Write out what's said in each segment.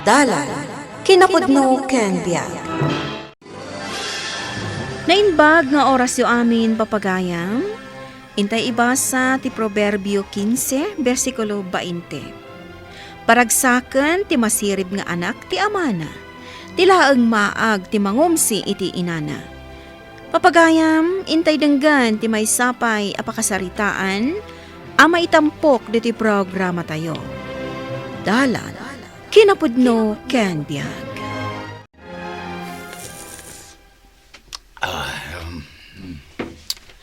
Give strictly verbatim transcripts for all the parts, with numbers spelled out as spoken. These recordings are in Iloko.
Dalan, kinapudno ken biag. Naimbag nga orasyo amin, papagayam. Intay ibasa ti Proverbio kinse, bersikulo bainte. Paragsaken ti masirib nga anak ti amana, ti laeng maag ti mangumsi iti inana. Papagayam, intay denggen ti maysa pay a pakasaritaan a maitampok ditoy programatayo. Dalan, kinapudno ken biag. Ah, um,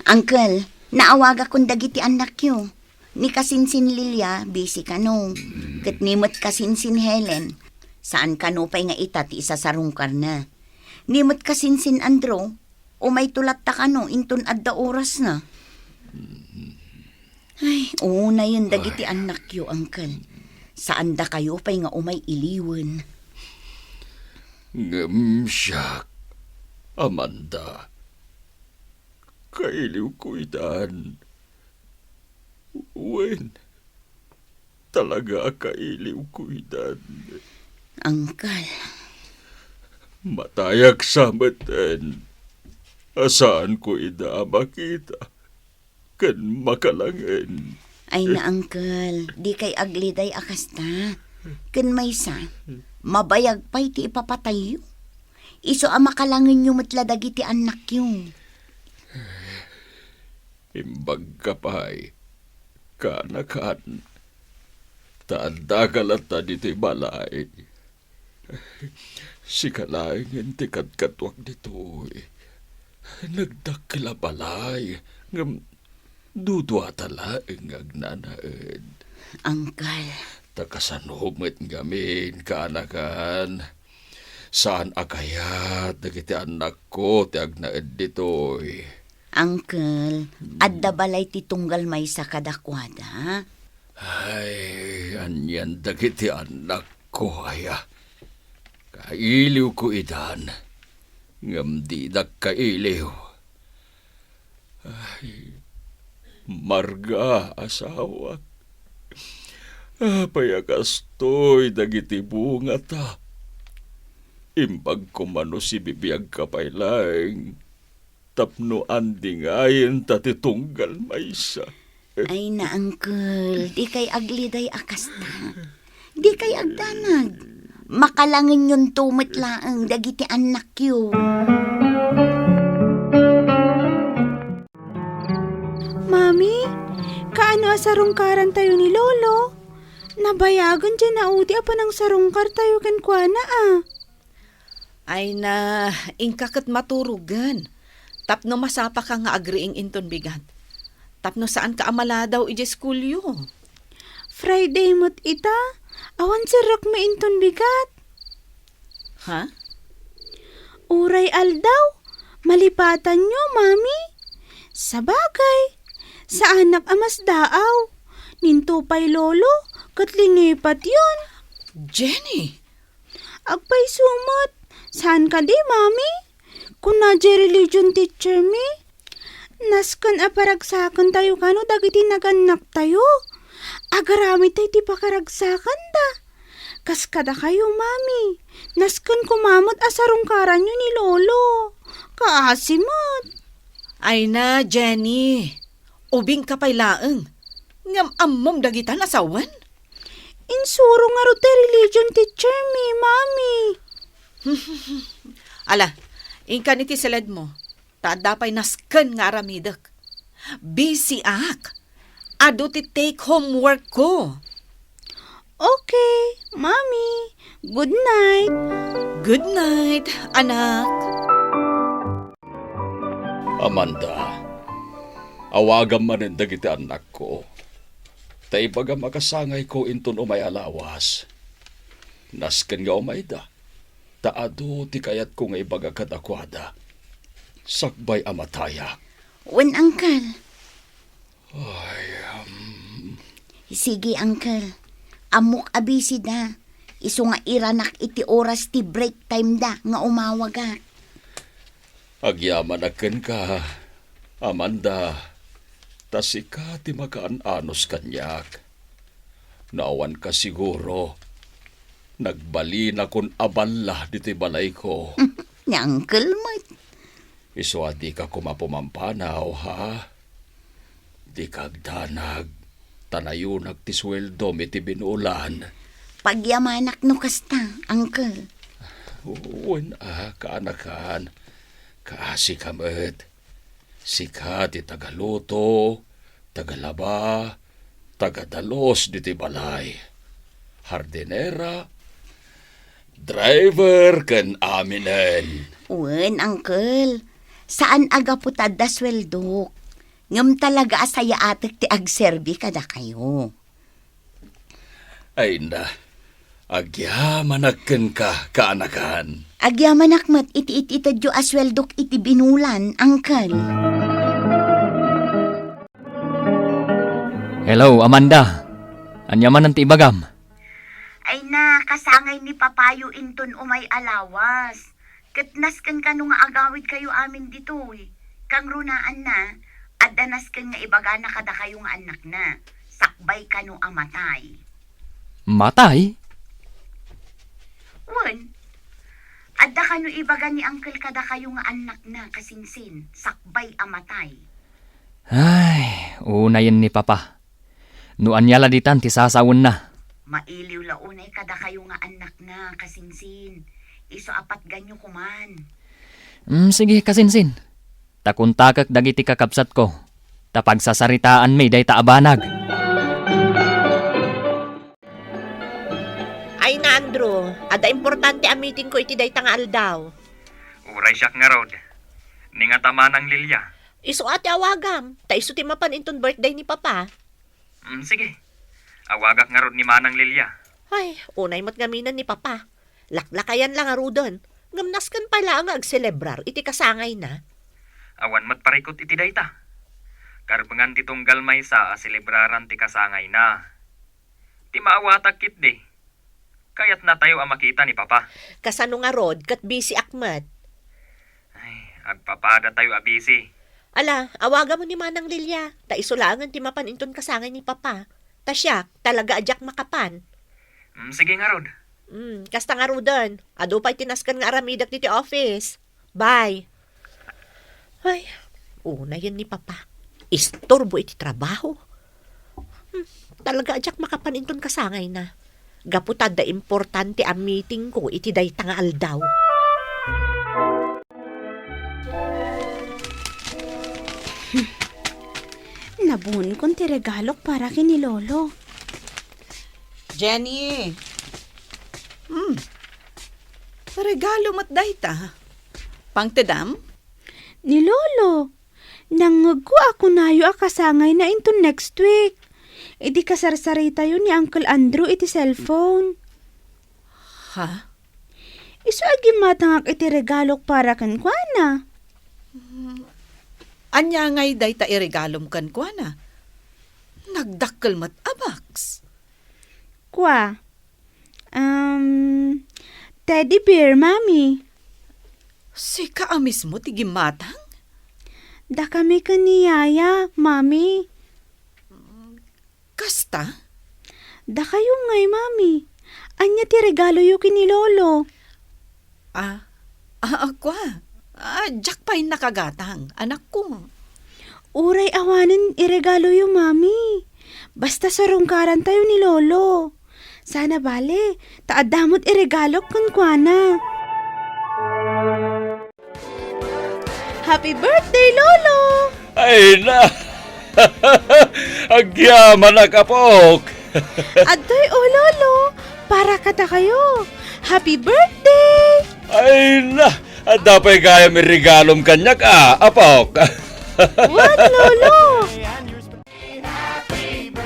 Uncle, naawagakon dagiti annakyo. Ni kasinsin Lilia, busy kano. Ket ni met kasinsin Helen, saan kano pay nga ita ti isasarungkarna. Ni met kasinsin Andrew, umayto latta kano inton adda orasna. Ay, unayen dagiti Ay. annakyo, Uncle. Saan dakayo pay nga umay iliwen. Ngem siak, Amanda, kailiwko idan. Wen, talaga a kailiwko idan. Uncle. Matayak sa meten a saanko ida a makita ken makalangen. Ay na, Uncle, dikay agliday a kasta. Ken maysa, mabayag pay ti ipapatayyo. Isu a makalangenyo met la dagiti annakyo. Imbagka pay, kaanakan, ta addaka latta ditoy balay. Sika laengen ti kadkaduak ditoy. Nagdakkel a balay, ngem duduata laeng nga agnanaed. Uncle. Ta kasano met ngamin, kaanakan? Saan a kayat dagiti annakko ti agnaed ditoy. Uncle, adda balay ti tunggal maysa kadakuada? Ay, anian dagiti annakko aya? Kailiwko idan, ngem didak kailiw. Ay, marga, asawak. Apay a kastoy dagiti bungata? Imbag koma no sibibiagka pay laeng tapno andingayen ta ti tunggal maysa. Ay na, Uncle, dikay agliday a kasta. Dikay agdanag. Makalangenyonto met laeng dagiti annakyo. Mami, kaano a sarungkarantayo ni Lolo? Nabayagen diay naudi a panangsarungkartayo kenkuana a. Ay na, inka ket maturogen, tapno masapaka nga agriing inton bigat, tapno saanka a maladaw idiay iskulyo. Friday met ita, awan serrekmi inton bigat. Ha? Uray aldaw, malipatanyo, Mami. Sabagay, saanak a masdaaw. Ninto pay Lolo, ket linipatyon. Jenny! Agpayso met, saan kadi, Mami? Kuna diay religion teacher mi, nasken a paragsakentayo kano dagiti nagannaktayo. Agaramidtayo ti pakaragsakanda. Kas kadakayo, Mami, nasken koma met a sarungkaranyo ni Lolo. Kaasi met. Ay na, Jenny. Ubingka pay laeng. Ngem ammom dagita a sawen? Insuro ngarud ti religion teacher mi, Mami. Ala, inkan iti seledmo, ta adda pay nasken nga aramidek. Busy ak. Adu ti take home work ko. Okay, Mami. Good night. Good night, anak. Amanda, awagam manen dagiti annakko, ta ibagam a kasangayko inton umay a lawas. Nasken nga umayda, ta adu ti kayatko nga ibaga kadakuada, sakbay a matayak. Wen, Uncle. Ay, um. Sige, Uncle. Ammok a busy da. Isu nga iranak iti oras ti break time da nga umawagak. Agyamanak kenka, Amanda, ta sika ti makaan-anos kaniak. No awanka siguro, Nagbalinakon a balla ditoy balayko. Ni uncle met. Isu a dika koma pumampanaw, ha? Dika agdanag, ta nayonak ti sueldom iti binulan. Pagyamanak no kasta, uncle. Wen a, kaanakan. Kaasika met. Sika ti tagaluto, tagalaba, tagadalus ditoy balay. Hardinera, driver ken aminen. Wen, uncle. Saan a gapu ta adda sueldok. Ngem talaga a sayaatek ti agserbi kadakayo. Ay na, agyamanak kenka, kaanakan. Agyamanak met iti it-itedyo a sueldok iti binulan, uncle. Hello, Amanda. Ania manen ti ibagam? Ay na, kasangay ni papayo inton umay a lawas. Ket nasken kano nga agawidkayo amin ditoy. Kangrunaanna, adda nasken nga ibagana kadakayo nga annakna, sakbay kano a matay. Matay? Wen, adda kano ibaga ni uncle kadakayo nga annakna, kasinsin, sakbay a matay. Ay, unayen ni Papa. No ania la ditan ti sasawenna. Mailiw la unay kadakayo nga annakna, kasinsin. Isu a patganyo koman. Mm, sige, kasinsin. Ta kontakek dagiti kakabsatko. Ta pagsasaritaanmi dayta a banag. Ay na, Andrew, adda importante a meetingko iti dayta nga aldaw. Uray siak ngarud. Ni nga ta Manang Lilia. Isu a ti awagam, ta isu ti mapan inton birthday ni Papa. Mm, sige. Awagak ngarud ni Manang Lilia. Ay, unay met ngaminen ni Papa. Laklakayan la ngaruden, ngem nasken pay laeng nga agselebrar iti kasangayna. Awan met parikut iti dayta. Karbengan ti tunggal maysa a selebraran ti kasangayna. Ti maawatak ketdi. Kayatnatayo a makita ni Papa. Kasano ngarud, ket busy-ak met. Ay, agpapadatayo a busy. Ala, awagamon ni Manang Lilia, ta isu laengen ti mapan inton kasangay ni Papa. Ta siak, talaga a diak makapan. Mm, sige ngarud. Mm, kasta ngaruden, adu pay ti nasken nga aramidek ditoy office. Bye. Ay, unayen ni Papa. Isturbo iti trabaho. Hmm, talaga a diak makapan inton kasangayna. Gapu ta adda importante a meetingko iti dayta nga aldaw. Hmm. Nabunkon ti regalok para ken ni Lolo. Jenny! Hmm. Regalo met dayta. Pangtedam? Ni Lolo, nangngegko a kunayo a kasangayna inton next week. Idi kasarsaritayo ni Uncle Andrew iti cellphone. Ha? Isu a gimmatangak iti regalok para kenkuana. Hmm. Ania ngay dayta iregalom kenkuana? Nagdakkel met a box. Kua, um, teddy bear, Mami. Sika a mismo ti gimmatang? Dakami ken ni Yaya, Mami. Kasta? Dakayo ngay, Mami. Ania ti regaloyo ken ni Lolo? Ah, ah, kua. Ah, diak pay nakagatang, anakko. Uray awanen iregaloyo, Mami. Basta surungkarantayo ni Lolo. Sana bale, ta adda met iregalok kenkuana. Happy birthday, Lolo! Ay na! Agyamanak, apok! Adtoy, o Lolo, para kadakayo. Happy birthday! Ay na! Adda pay gayam iregalom kaniak, a, apok! Wen, Lolo!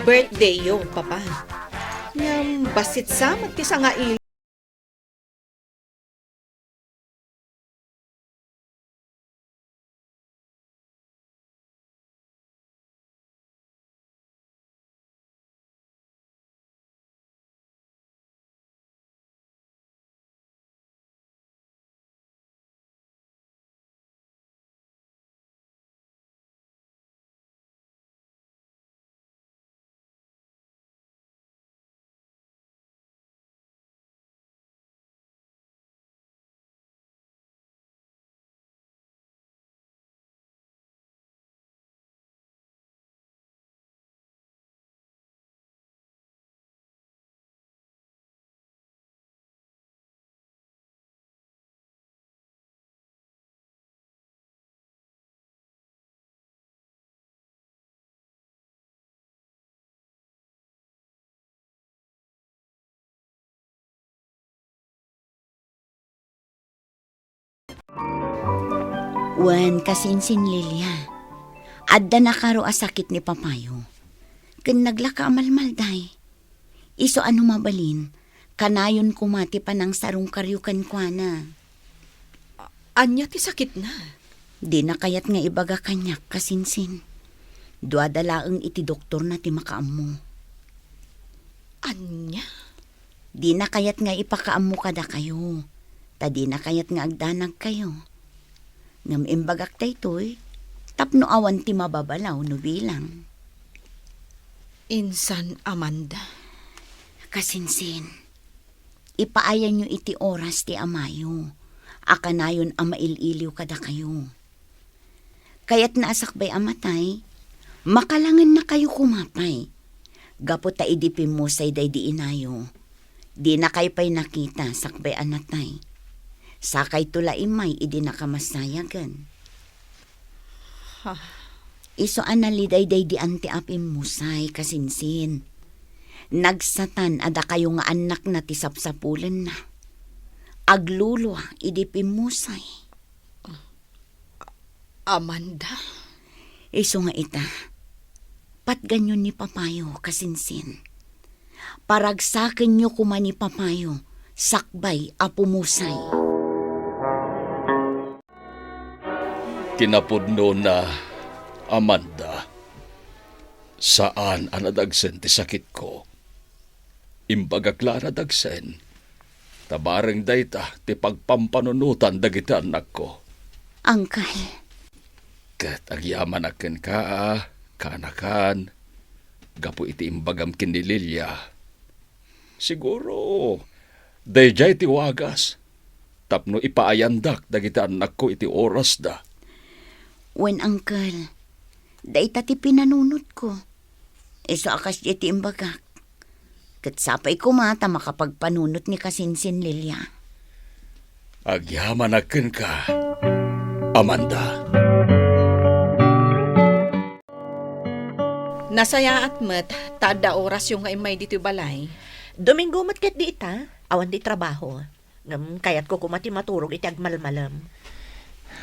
Birthday yo, Papa. Ngem bassit sa met ti sangail- Wen, kasinsin, Lilia, adda nakaro a sakit ni papayo. Ken naglaka a malmalday. Isu a no mabalin, kanayon koma ti panangsarungkaryo kenkuana. Ania ti sakitna? Dina kayat nga ibaga kaniak, kasinsin. Duada laeng iti doktorna ti makaammo. Ania? Dina kayat nga ipakaammo kadakayo, ta dina kayat nga agdanagkayo. Ngem imbagak daytoy tapno awan ti mababalaw no bilang. Insan, Amanda. Kasinsin, ipaayanyo iti oras ti amayo a kanayon a mail-iliw kadakayo. Kayatna a sakbay a matay, makalangennakayo koma pay. Gapu ta idi pimmusay daydi inayo, dinakay pay nakita sakbay a natay. Sakayto la immay idi nakamassayagen. Ha? Isu a naliday daydi anti a pimmusay, kasinsin. Nagsatan a dakayo nga annakna ti sapsapulenna. Aglulua idi pimmusay. Amanda? Isu nga ita, patganyo ni papayo, kasinsin. Paragsakenyo koma ni papayo sakbay a pumusay. Kinapudnona, Amanda, saan a nadagsen ti sakitko. Imbagak la a nadagsen, ta bareng dayta ti pagpampanunotan dagiti annakko. Angkel. Ket agyamanak kenka a kaanakan, gapu iti imbagam ken ni Lilia. Siguro, daydiay ti wagas tapno ipaayandak dagiti annakko iti orasda. Wen, angkel, dayta ti pinanunotko. Isu a kasdiay ti imbagak. Ket sapay koma ta makapagpanunot ni kasinsin Lilia. Agyamanak kenka, Amanda. Nasayaat met ta adda orasyo nga immay ditoy balay. Domingo met ket di ita, awan di trabaho. Ngem kayatko koma ti maturog iti agmalmalem.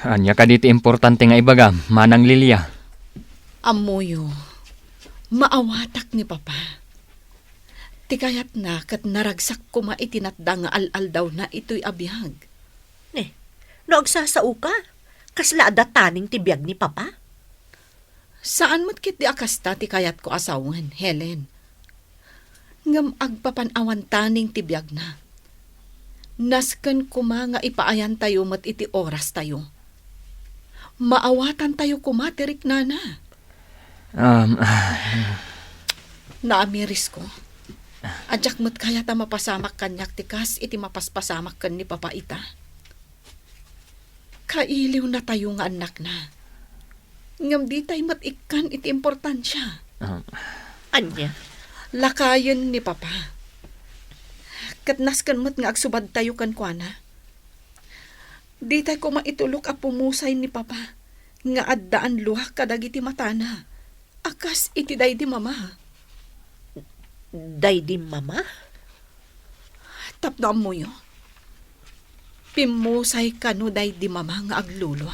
Ania kadi ti importante nga ibagam, Manang Lilia? Ammoyo, maawatak ni Papa. Ti kayatna ket naragsak koma iti natda nga al-aldawna itoy a biag. Ne, no agsasaoka, kasla adda taning ti biag ni Papa? Saan met ketdi a kasta ti kayatko a sawen, Helen. Ngem agpapan-awan taning ti biagna. Nasken koma nga ipaayantayo met iti orastayo. Maawatantayo koma ti riknana. Um, ah. Naamirisko. Diak met kayat a mapasamak kaniak ti kas iti mapaspasamak ken ni Papa ita. Kailiwnatayo nga annakna. Ngem ditay met ikkan iti importansia. Ah. Ania? Lakayen ni Papa. Ket nasken met nga agsubadtayo kenkuana. Ditay koma itulok a pumusay ni Papa nga addaan lua kadagiti matana. A kas iti daydi mama. Daydi mama? Tapno ammoyo, pimmusay kano daydi mama nga aglulua.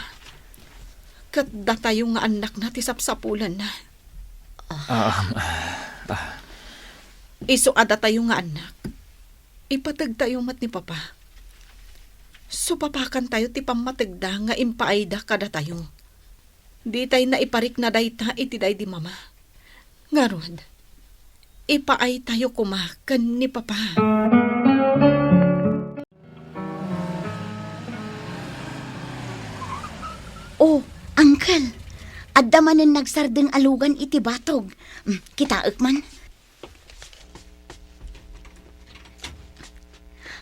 Ket datayo nga annakna ti sapsapulenna. Ah, ah, ah. Isu a datayo nga annak, ipategtayo met ni Papa. Supapakantayo ti pammategda nga impaayda kadatayo. Ditay naiparikna dayta iti daydi mama. Ngarud, ipaaytayo koma ken ni Papa. Oh, Uncle, adda manen nagsardeng a lugan iti batog. Mm, kitaek man.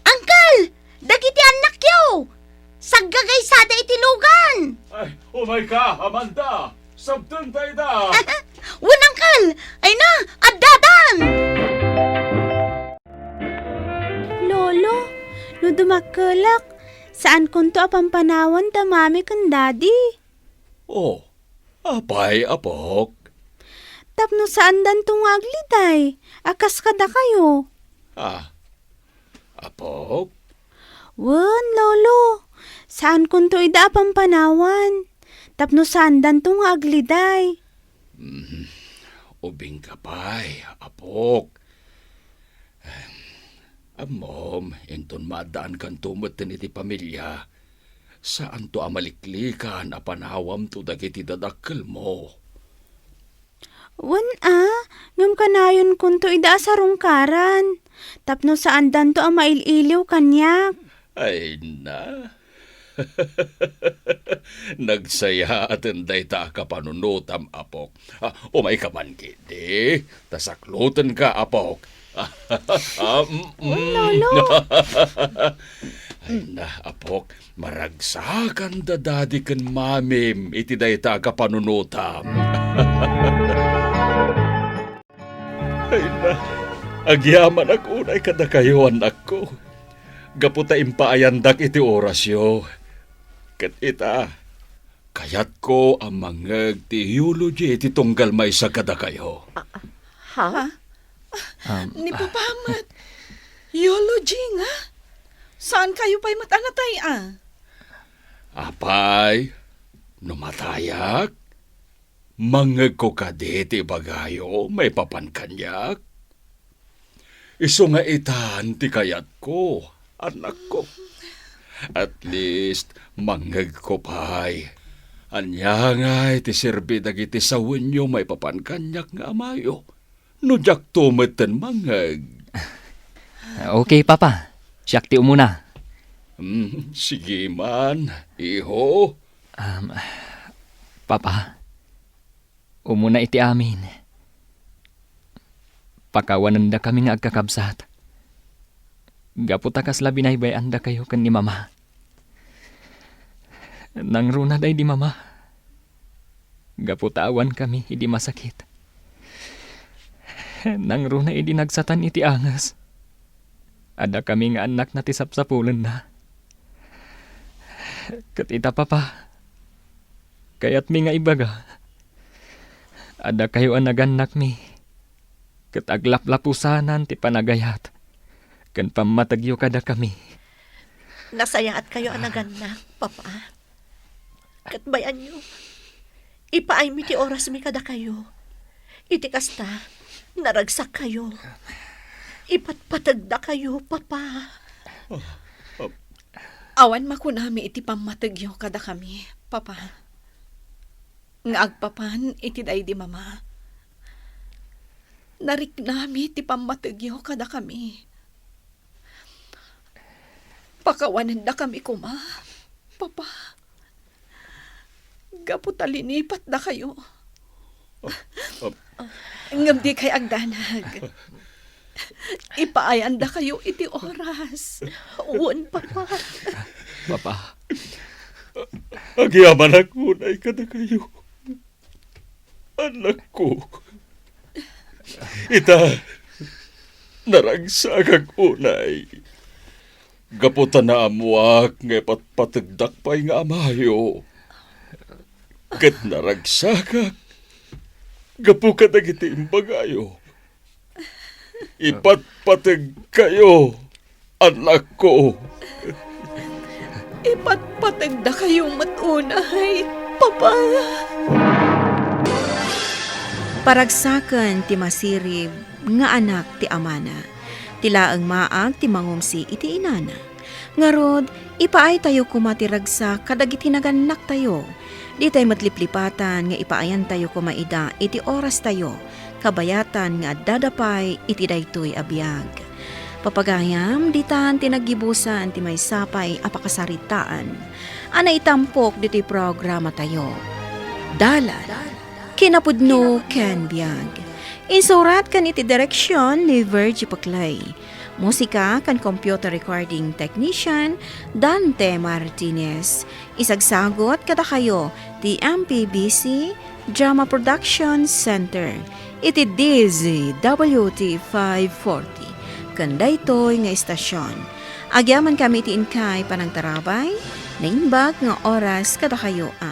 Uncle! Dagiti annakyo! Saggagaysada iti lugan! Ay, umayka, Amanda! Sabtenta ida! Wen, Uncle! Ay na, addadan! Lolo, no dumakkelak, saankonto a pampanawan da Mami ken Daddy. Oh, apay, apok? Tapno saandanto nga agliday, a kas kadakayo. Ah, apok? Wen, Lolo. Saankonto ida a pampanawan. tapno saandanto nga agliday. Mm, ubingka pay, apok. Ammom, inton maaddaankanto metten iti pamilia, saanto a maliklikan a panawamto dagiti dadakkelmo. Wen a, ngem kanayonkonto ida a sarungkaran, tapno saandanto a mail-iliw kaniak. Ay na. Nagsayaaten dayta a kapanunotam, apok. Ah, umayka man ketdi. Ta saklutenka, apok. Ah, mm, mm. Lolo. Ay na, apok. Maragsakan da dadi ken mamim iti dayta a kapanunotam. Ay na, agyamanak unay kadakayo, annakko, gapu ta impaayandak iti orasyo. Ket ita, kayatko a mangngeg ti eulogy iti tunggal maysa kadakayo. Ah, ah, ha? Ha? Um, ni Papa met, eulogy nga? Saan kayo pay met a natay, a? Apay, no matayak, mangngegko kadi ti ibagayo maipapan kaniak? Isu nga itan ti kayatko, annakko. At least, mangngegko pay. Ania ngay ti serbi dagiti sawenyo maipapan kaniak nga amayo, no diakto metten mangngeg? Okay, Papa. Siak ti umuna. Hmm, sige man, iho. Um, Papa, umuna iti amin. Pakawanendakami nga agkakabsat. Gapu ta kasla binaybay-andakayo ken ni Mama. Nangruna daydi Mama. Gapu ta awankami idi masakit. Nangruna idi nagsatan iti anges. Addakami nga annakna ti sapsapulenna. Ket ita, Papa, kayatmi nga ibaga, addakayo a nagannakmi, ket aglaplapusanan ti panagayat ken pammategyo kadakami. Nasayaatkayo a nagannak, Papa. Ket bay-anyo, ipaaymi ti orasmi kadakayo. Iti kasta, naragsakkayo. Ipatpategdakayo, Papa. Awan makunami iti pammategyo kadakami, Papa. Nga agpapan iti daydi Mama, nariknami ti pammategyo kadakami. Pakawanendakami koma, Papa, gapu ta linipatdakayo. Ah, ah. Ngem dikay agdanag. Ipaayandakayo iti oras. Wen, Papa. Papa. Agyamanak unay kadakayo. Annakko. Ita, naragsakak unay. Gapu ta naammoak nga ipatpategdak pay nga amayo. Ket naragsakak gapu kadagiti imbagayo. Ipatpategkayo, annakko. Ipatpategdakayo met unay, Papa. Paragsaken ti masirib nga anak ti amana. Ti laeng maag ti mangumsi iti inana. Ngarud, ipaaytayo koma ti ragsak kadagiti nagannaktayo. Ditay met liplipatan nga ipaayantayo koma ida iti orastayo, kabayatan nga addada pay iti daytoy a biag. Papagayam, ditan ti naggibusan ti maysa pay a pakasaritaan a naitampok ditoy programatayo. Dalan, kinapudno ken biag. Insurat ken iti direksion ni Virgie Paclay. Musika ken computer recording technician, Dante Martinez. Isagsagut kadakayo ti M P B C Drama Production Center iti D Z W T five forty ken daytoy nga istasyon. Agyamankami iti inkay panangtarabay, naimbag nga oras kadakayo a